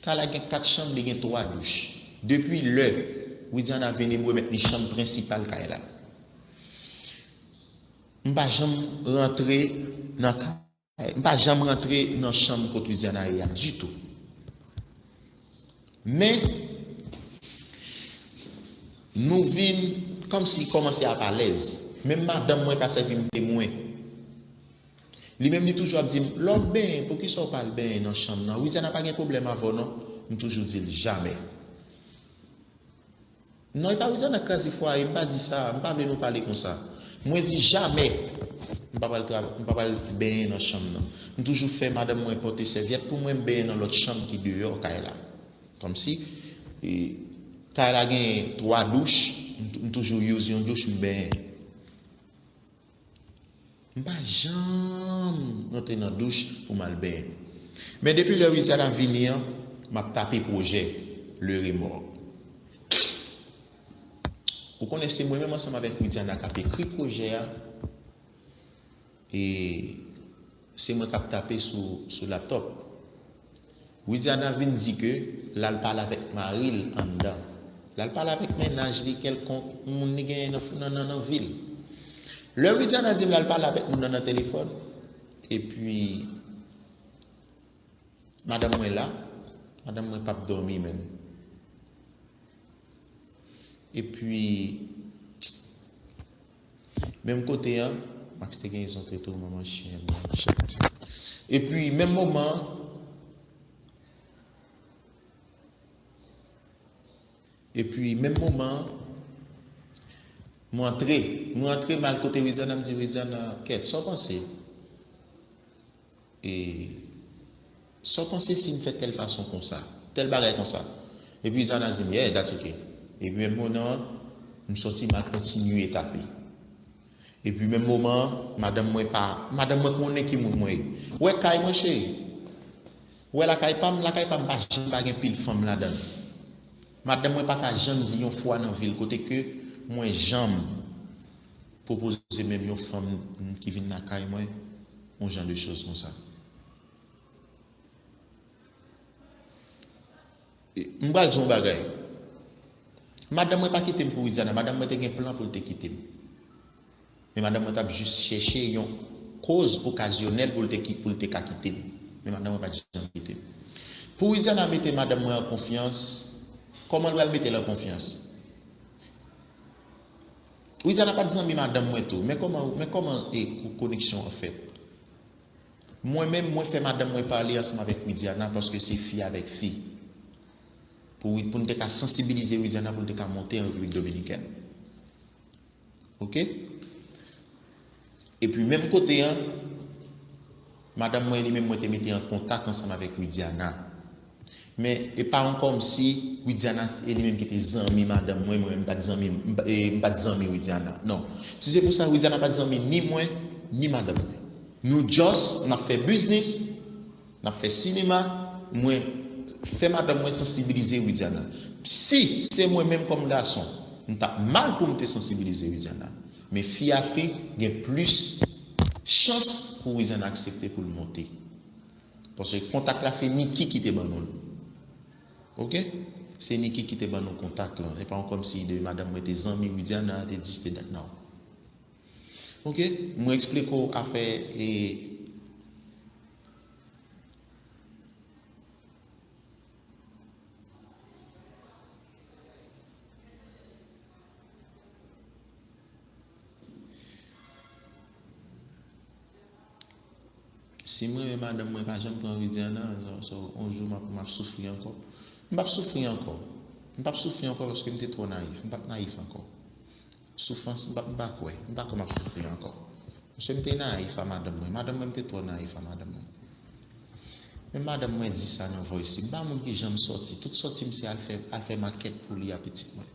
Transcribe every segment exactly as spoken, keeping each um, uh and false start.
Kay la gen kat chanm, li gen twa douch. Depi lè Widiana vini, m remèt li chanm prensipal kay la. M pa janm rantre nan kay, m pa janm rantre nan chanm kot Widiana ye a ditou. Men, nou vin kòmsi kòmanse ap alèz. Menm madanm mwen ka sèvi m temwen. Li menm li toujou ap di m, "Lè w ap benyen, poukisa w pa al benyen nan chanm nan? Widiana pa gen pwoblèm avè w non." M toujou di l, "Jamè." Non, e pa Widiana k kraze fwaye, m pa di sa, m pa vle nou pale konsa. Mwen di jamè m pa pral tra- m pa pral benyen nan chanm nan. M toujou fè madanm mwen pote sèvyèt pou mwen, m benyen nan lòt chanm ki deyò kay la. Kòmsi, e, kay la gen twa douch, m tou- m toujou use yon douch, m benyen. M pa janm rantre nan douch pou m al benyen. Men depi lè Widiana vini an, m ap tape pwojè Le Remords. Ou konnen se mwen menm ansanm avèk Widiana k ap ekri pwojè a. E se mwen k ap tape sou, sou laptòp. Widiana vin di ke l al pale avèk mari l anndan. L al pale avèk mennaj li kèlkonk, yon moun li genyen nan, nan, nan, nan vi l. Lè Widiana di m l al pale avèk moun nan nan telefòn, epi madanm mwen la, madanm mwen p ap dòmi menm. Epi, menm kote an, Max te gen yon kre tou, manman chen, manman chat. Epi, menm moman, epi, menm moman, mwen antre, mwen antre, m al kote Widiana, m di, "Widiana, kèt, sa w panse?" E sa w panse si m fè tèl fason konsa, tèl bagay konsa? Epi Zana di m, "Yeah, that's okay." Epi menm moman an, m sòti, m al kontinye tape. Epi menm moman an, madanm mwen pa, madanm mwen konnen ki moun mwen ye. Ou wè kay mwen, cheri? Ou wè lakay pa m, lakay pa m pa janm pa gen pil fanm ladan l. Madanm mwen pa ka janm di yon fwa nan vi l kote ke mwen janm pwopoze menm yon fanm ki vin lakay mwen, yon jan de choz konsa. E, m pral di yon bagay. Madanm mwen pa kite m pou Widiana. Madanm mwen te gen plan pou l te kite m. Men madanm mwen t ap jis chèche yon koz okazyonèl pou l te ki-, pou l te ka kite m. Men madanm mwen pa t janm kite m. Pou Widiana mete madanm mwen an konfyans, kòman l pral mete l an konfyans? Widiana pa t zanmi madanm mwen tou. Men kòman, men kòman, e, ko-, koneksyon an fèt? Mwen menm, mwen fè madanm mwen pale ansanm avèk Widiana paske se fi avèk fi. Pou, pou n te ka sansibilize Widiana pou l te ka monte an Repiblik Dominikèn. Oke? Epi menm kote an, madanm mwen li menm mwen te mete an kontak ansanm avèk Widiana. Men e pa yon kòmsi Widiana e li menm ki te zanmi madanm mwen, mwen menm m pa t zanmi, m pa, e, m pa t zanmi Widiana. Non. Si se pou sa, Widiana pa t zanmi ni mwen, ni madanm mwen. Nou just, n ap fè biznis, n ap fè sinema, mwen fè madanm mwen sansibilize Widiana. Si se mwen menm kòm gason, m t ap mal pou m te sansibilize Widiana. Men fi a fi gen plis chans pou Widiana aksepte pou l monte. Paske kontak la se Niki ki te ban nou l. Oke? Se Niki ki te ban nou kontak lan. E pa yon kòmsi de madanm mwen te zanmi Widiana, te dis, te dat, non. Oke? Mwen eksplike w afè, e, Si m renmen madanm mwen pa janm pran Widiana, so, so, yon jou m ap, m ap soufri ankò. M p ap soufri ankò. M p ap soufri ankò paske m te twò nayif. M p ap nayif ankò. Soufrans, m pa, m pa kwè. M pa kwè m ap soufri ankò. Paske m te nayif a madanm mwen. Madanm mwen, m te twò nayif a madanm mwen. Men madanm mwen di sa nan voice li. M pa moun ki janm sòti. Tout sòti m se al fè, al fè makèt pou li a pitit mwen.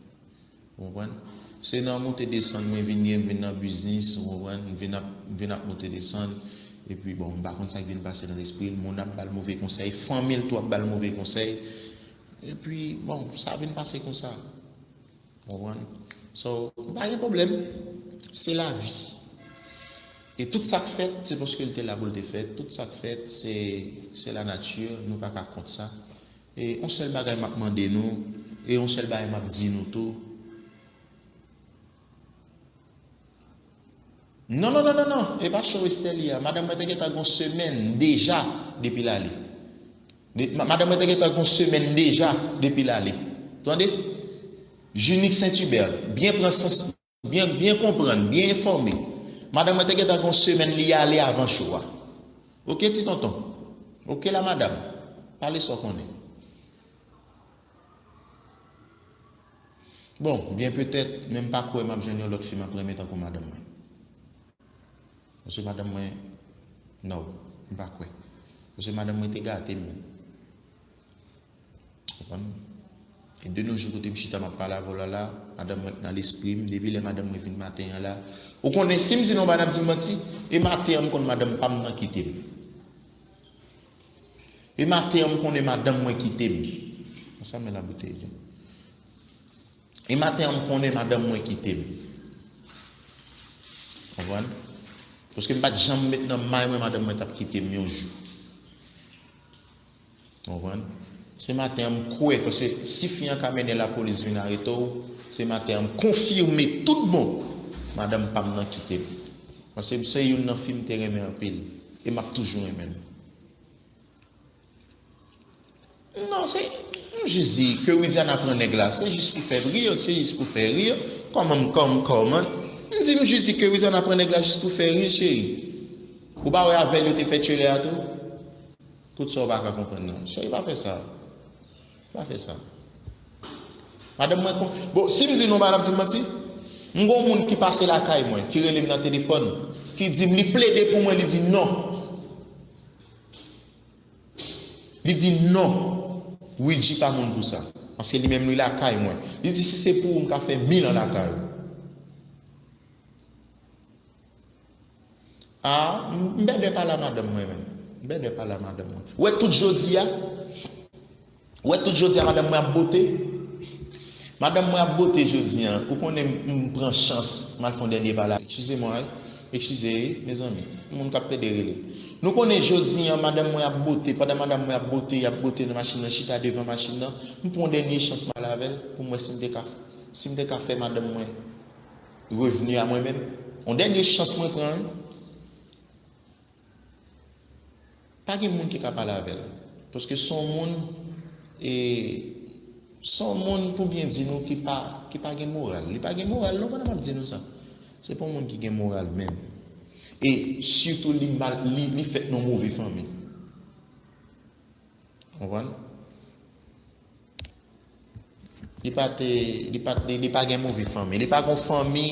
Ou konprann? Se nan moute desann mwen vin ye, m vin nan biznis, ou konprann? M vin ap, m vin ap moute desann. Epi, bon, m pa konn sa k vin pase nan lespri l. Moun ap ba l move konsèy, fanmi l tou ap ba l move konsèy. Epi, bon, sa vin pase konsa. Ou konprann? So, pa gen pwoblèm. Se lavi. E tout sa k fèt, se paske l te la pou l te fèt. Tout sa k fèt, se, se lanati. Nou pa ka kont sa. E yon sèl bagay m ap mande nou, e yon sèl bagay m ap di nou tou. Non, non, non, non, non, e pa cho Esther li a. Madanm mwen te gentan gon semèn deja depi l ale. De- ma- madanm mwen te gentan gon semèn deja depi l ale. Tande? Junique Saint-Hubert, byen pran sans, byen, byen konprann, byen enfòme. Madanm mwen te gentan gon semèn li ale avan cho a. Oke, ti tonton? Oke, la madanm. Pale sa w konnen. Bon, byen petèt, men m pa kwè m ap jwenn yon lòt fi m ap renmen tankou madanm mwen. Paske madanm mwen, no, m pa kwè. Paske madanm mwen te gate m. Konprann? E de nos jours, kote m chita, m ap pale avè w la, la, madanm mwen nan lespri m, depi lè madanm mwen vin maten an la. Ou konnen, si m di nou bagay, n ap di m manti, e maten an, m konn madanm pa m nan kite m. E maten an, m konnen madanm mwen kite m. Ansanm la boutèy. E maten an, m konnen madanm mwen kite m. Konprann? Paske m pa t janm met nan may mwen madanm mwen t ap kite m yon jou. Konprann? Se maten an, m kwè, paske si fi an ka mennen lapolis vin arete w, se maten an, m konfime tout bon, madanm pa m nan kite m. Paske se youn nan fi m te renmen anpil, e m ap toujou renmen l. Non, se, m jis di ke Widiana pran nèg la, se jis pou fè ri, se jis pou fè ri. Kòman, kòman, kòman? M di, m jis di ke Widiana pran nèg la jis pou fè ri, cheri. Ou pa wè avè l yo te fè tchelè a tou? Tout sa w pa ka konprann nan. Cheri, pa fè sa. Pa fè sa. Madanm mwen kon, bon, si m di nou, madanm di m manti. M gon moun ki pase lakay mwen, ki rele m nan telefòn, ki di m li plede pou mwen, li di non. Li di non. Widji pa moun pou sa. Paske li menm li lakay mwen. Li di si se pou ou, m ka fè mil an lakay ou. Ah, m, m bèdè pale a madanm mwen menm. M bèdè pale a madanm mwen. Wè tout jodi a. Wè tout jodi a madanm mwen ap bote. Madanm mwen ap bote jodi a. Ou konnen m, m pran chans, m al fè yon dènye pale. Eskize mwen, wi. Eskize, wi, mezanmi. Moun k ap plede rele. Nou konnen jodi a madanm mwen ap bote. Pandan madanm mwen ap bote, y ap bote nan machin nan, chita devan machin nan. M pran yon dènye chans m al avè l pou m wè si m te ka, si m te ka fè madanm mwen revni a mwen menm. Yon dènye chans mwen pran, wi. Pa gen moun ki ka pale avè l. Paske se yon moun, e, se yon moun, pou byen di nou, ki pa, ki pa gen moral. Li pa gen moral, non, pandan m ap di nou sa. Se pa yon moun ki gen moral menm. E sitou li mal, li, li fèt nan move fanmi. Konprann? Li pa te, li pa, li, li pa gen move fanmi. Li pa gen fanmi.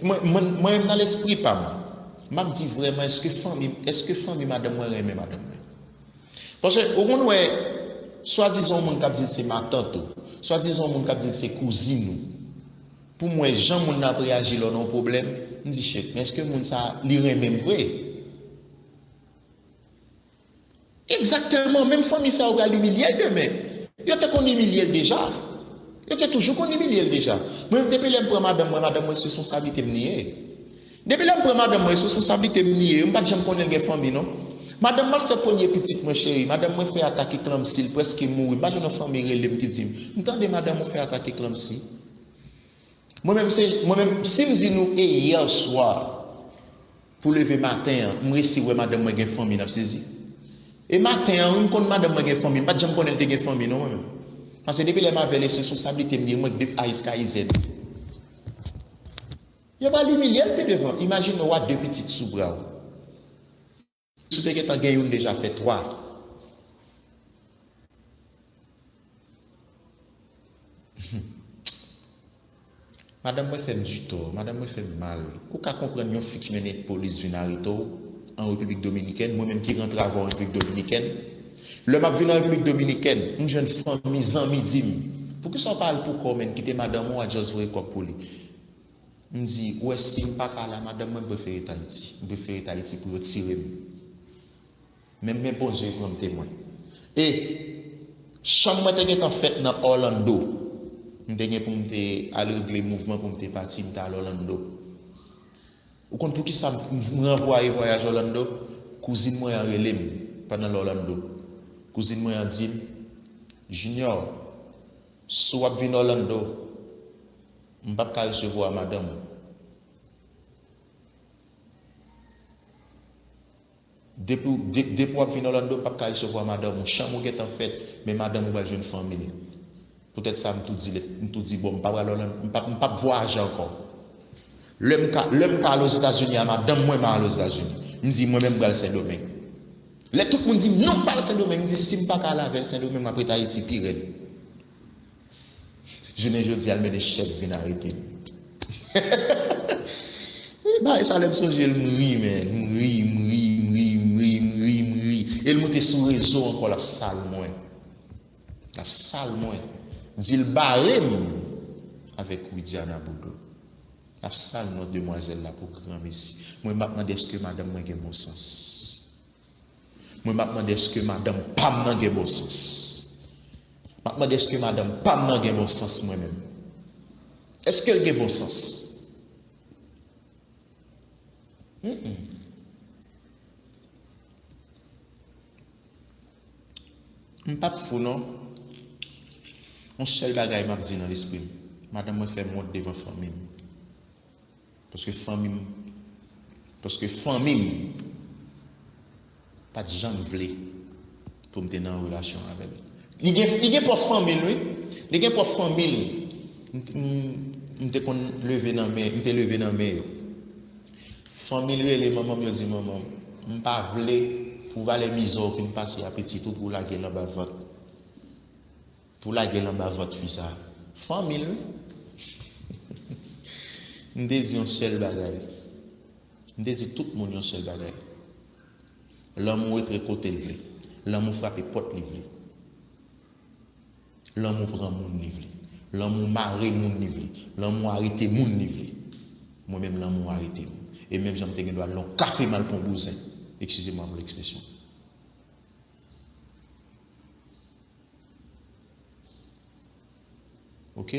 Mwen, mwen, mwen menm nan lespri pa m, m ap di vrèman, èske fanmi, èske fanmi madanm mwen renmen madanm mwen? Paske ou konn wè, swadizan yon moun k ap di l se matant ou, swadizan yon moun k ap di l se kouzin ou. Pou mwen, jan moun nan ap reyaji lè w nan yon pwoblèm, m di, shit, men èske moun sa a, li renmen m vre? Egzakteman, menm fanmi sa yo pral imilye l demen. Yo te konn imilye l deja. Yo te toujou konn imilye l deja. Mwen menm, depi lè m pran madanm mwen, madanm mwen se responsablite m li ye. Depi lè m pran madanm mwen, se responsablite m li ye. M pa t janm konnen l gen fanmi, non. Madanm mwen fè premye pitit mwen, cheri. Madanm mwen fè atak eklanpsi, l prèske mouri. M pa jwenn yon fanmi rele m ki di m, m tande madanm ou fè atak eklanpsi. Mwen menm, se, mwen menm, si m di nou e yè swa, pou leve maten an, m resi wè madanm mwen gen fanmi, n ap sezi. E maten an, wi, m konn madanm mwen gen fanmi, m pa t janm konnen l te gen fanmi, non, mwen menm. Paske depi lè m avè l, se responsablite m li ye, mwen k de A jiska Z. Yo pral imilye l pi devan. Imajine w a de pitit sou bra w. Si w te gentan gen youn deja, fè twa. Madanm mwen fè m ditò, madanm mwen fè m mal. Ou ka konprann yon fi ki mennen polis vin arete w an Repiblik Dominikèn, mwen menm ki rantre avè w an Repiblik Dominikèn. Lè m ap vin an Repiblik Dominikèn, m jwenn fanmi, zanmi di m, poukisa w pa al pou kò w, menn, kite madanm ou a just voye kòb pou li? M di, ou wè, si m pa ka al a madanm mwen, m prefere ret Ayiti. M prefere ret Ayiti pou yo tire m. Men, men Bondye pran m temwen. E chanm mwen te gentan fèt nan Orlando. M te gen pou m te al regle mouvman pou m te pati, m te al Orlando. Ou konn poukisa m, m ranvwaye vwayaj Orlando? Kouzin mwen an rele m pandan l Orlando. Kouzin mwen an di m, Junior, si w ap vin Orlando, m p ap ka resevwa madanm ou. Depi w, de, depi w ap vin Orlando, m p ap ka resevwa madanm ou. Chanm ou gentan fèt, men madanm ou pral jwenn fanmi l. Poutèt sa, m tou di, m tou di, bon, m pa pral Orlando, m p ap, m p ap vwayaje ankò. Lè m ka, lè m ka al Ozetazini a madanm mwen, m a al Ozetazini. M di, mwen menm, m pral Sendomeng. Lè tout moun di m, non, m pral Sendomeng, m di, si m pa ka al avè l Sendomeng, m ap ret Ayiti pi rèd. Jounen jodi a, l mennen chèf vin arete m. E bagay sa, lè m sonje l, m ri, men. M ri, m ri, m ri, m ri, m ri, m ri. E l moute sou rezo ankò, l ap sal mwen. L ap sal mwen. Di l bare m avèk Widiana Boudreau. L ap sal non demwazèl la pou granmesi. Mwen, m ap mande èske madanm mwen gen bon sans. Mwen, m ap mande èske madanm pa m nan gen bon sans. M ap mande èske madanm pa m nan gen bon sans mwen menm. Èske l gen bon sans? Mm-mm. M p ap fou non. Yon sèl bagay m ap di nan lespri m. Madanm mwen fè m wont devan fanmi m. Paske fanmi m, paske fanmi m pa t janm vle pou m te nan yon relasyon avè l. Li gen, li gen pwòp fanmi l, wi. Li gen pwòp fanmi l. M, m, m te konn leve nan men, m te leve nan men yo. Fanmi l rele manman m, yo di, manman m, m pa vle pou valè mizè w fin pase a pitit ou pou w lage l anba vant. Pou lage l anba vant fi sa. Fanmi l, wi. M te di yon sèl bagay. M te di tout moun yon sèl bagay. Lanmou antre kote l vle. Lanmou frape pòt li vle. Lanmou pran moun li vle. Lanmou mare moun li vle. Lanmou arete moun li vle. Mwen menm, lanmou arete m. E menm jan m te gen dwa al nan yon kafe m al pran bouzen. Excusez-moi pour l'expression. Ok?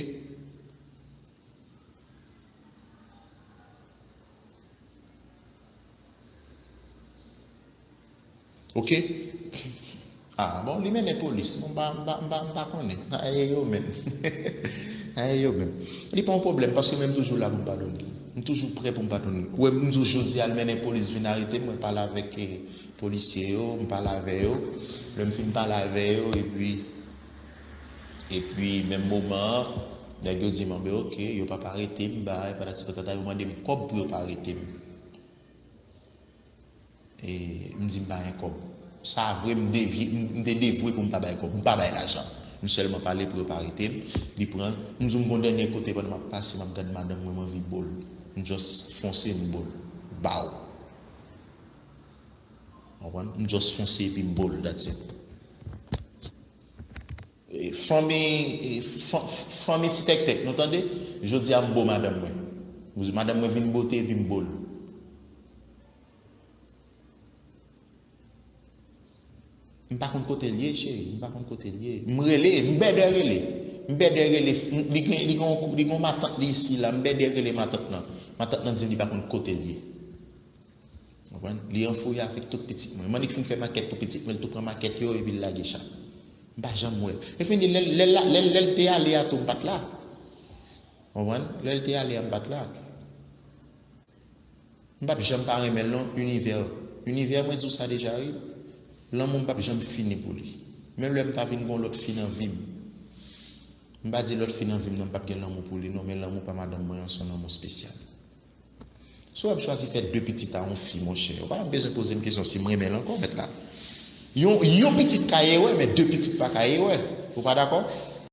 Ok? Ah, bon, li mennen polis. Bon, m pa, m pa, m pa, m pa konnen. Aye yo menm. Aye yo menm. Li pa yon pwoblèm, paske mwen m toujou la pou m padone l. M toujou prè pou m padone l. Ou wè, m di w jodi a, l mennen polis vin arete m, mwen pale avèk, eh, polisye yo, m pale avè yo. Lè m fin pale avè yo, epi, epi menm moman an, nèg yo di m, anben, ok, yo p ap arete m, bay, patati patata, yo mande m kòb pou yo pa arete m. E m di m pa gen kòb. Sa vre, m devye, m, m te devwe pou m pa bay kòb. M pa bay lajan. M sèlman pale pou yo pa arete m. Li pran l. M di w m gon dènye kote pandan m ap pase, m ap gad madanm mwen, m anvi bo l. M just fonse, m bo l. Baw. Konprann? M just fonse epi m bo l, that's it. E, fanmi, e, fan-, fanmi Ti Tèktèk, nou tande? Jodi a m bo madanm mwen. Madanm mwen vin bote epi m bo l. M pa konn kote l ye, cheri, m pa konn kote l ye. M rele, m bèdè rele. M bèdè rele, m, li gen, li gen, li gen yon matant li isi la, m bèdè rele matant lan. Matant lan di m li pa konn kote l ye. Konprann? Li anfouye avèk tout pitit mwen. Mannik fin fè makèt pou pitit mwen, li tou pran makèt yo epi l lage chat. M pa janm wè l. E fini, lè, lè, lè, lè, lè l te ale a tou, m pa t la. Konprann? Lè l te ale a, m pa t la. M p ap janm pa renmen l non, Univè. Univè, mwen di w sa deja, wi. Lanmou m p ap janm fini pou li. Menm lè m ta vin gon lòt fi nan vi m. M pa di lòt fi nan vi m nan, m p ap gen lanmou pou li non, men lanmou pa madanm mwen an, se yon lanmou espesyal. Si w ap chwazi fè de pitit a yon fi, monchè, ou pa menm bezwen poze m kesyon si m renmen l ankò, mèt la. Yon, yon pitit ka erè, men de pitit pa ka erè. Ou pa dakò?